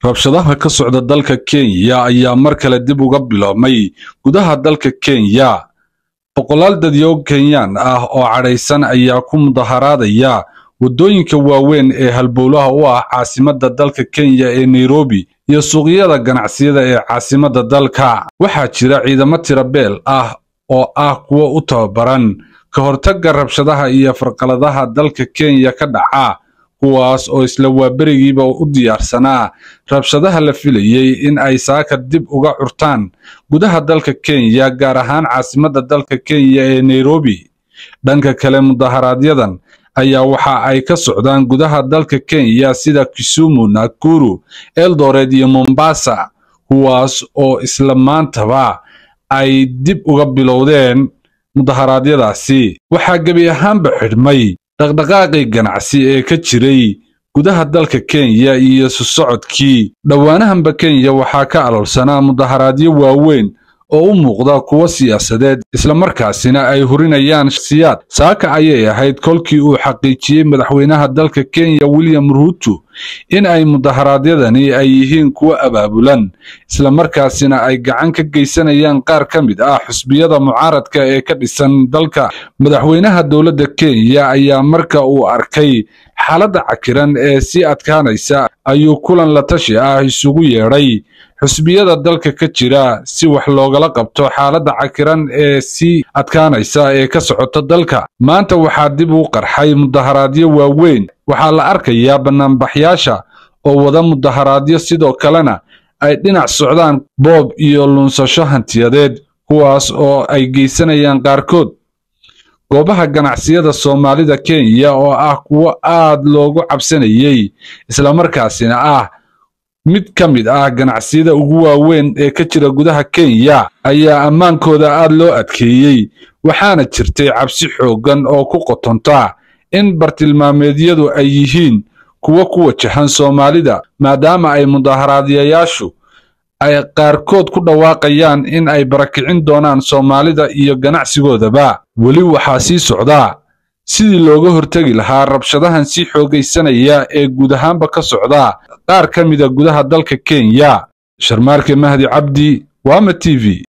Rabshadaha ka socda dalka Kenya ayaa mar kale dib uga biloobmay gudaha dalka Kenya. Boqolaal dadyow Kenyan ah oo cadhaysan ayaa ku mudaharaadaya waddooyinka waaweyn ee halbowlaha u ah caasimadda dalka Kenya ee Nairobi iyo suuqyada ganacsiyada ee caasimadda dalka. Waxaa jira ciidamo tirabeel ah oo ah kuwo u tababaran ka hortagga rabshadaha iyo farqaladaha dalka Kenya ka dhaca, kuwaas oo isla waaberigiiba u diyaarsanaa rabshadaha la filayay in ay saaka dib uga curtaan gudaha dalka Kenya, gaar ahaan caasimadda dalka Kenya ee Nairobi. Dhanka kale, mudaharaaadyadan ayaa waxa ay ka socdaan gudaha dalka Kenya sida Kisumu, Nakuru, Eldoret iyo Mombasa, kuwaas oo isla maantaba ay dib uga bilowdeen mudaharaadyadaasi. Waxaa gebi ahaanba xidhmay dhaqdhaqaaqii ganacsi ee ka jiray gudaha dalka Kenya iyo isu socodkii. Dhowaanahanba Kenya waxaa ka aloolsanaa mudaharaadyo waaweyn oo u muuqda kuwo siyaasadeed, islamarkaasina ay hurinayaan siyaad. Saaka ayay ahayd kolkii uu xaqiijiyey madaxweynaha dalka Kenya William Ruto in ay mudaharaadyadani ay yihiin kuwo abaabulan, islamarkaasina ay gacan ka geysanayaan qaar ka mid ah xusbiyada mucaaradka ee ka dhisan dalka. Madaxweynaha dowladda Kenya ayaa marka uu arkay xaaladda cakiran ee sii adkaanaysa ayuu kulan la tashi ah isugu yeedhay xusbiyada dalka ka jira si wax loogala qabto xaaladda cakiran ee sii adkaanaysa ee ka socota dalka. Maanta waxaa dib u qarxay mudaharaadyo waaweyn. Waxaa la arkayaa banaanbaxyaasha oo wada mudaharaadyo, sidoo kalena ay dhinac socdaan boob iyo lunsasho hantiyadeed, kuwaas oo ay geysanayaan qaarkood goobaha ganacsiyada Soomaalida Kenya oo ah kuwo aad loogu cabsanayay, islamarkaasina ah mid ka mid ah ganacsiyada ugu waaweyn ee ka jira gudaha Kenya ayaa ammaankooda aad loo adkeeyey. Waxaana jirtay cabsi xooggan oo ku qotonta in bartilmaameedyadu ay yihiin kuwo ku wajahan Soomaalida, maadaama ay mudaharaadyayaashu ay qaarkood ku dhawaaqayaan in ay barakicin doonaan Soomaalida iyo ganacsigoodaba. Weli waxaa sii socdaa sidii looga hortegi lahaa rabshadahan sii xoogaysanaya ee guud ahaanba ka socda qaar ka mida gudaha dalka Kenya. Sharmaarke Mahdi Cabdi, Wama TV.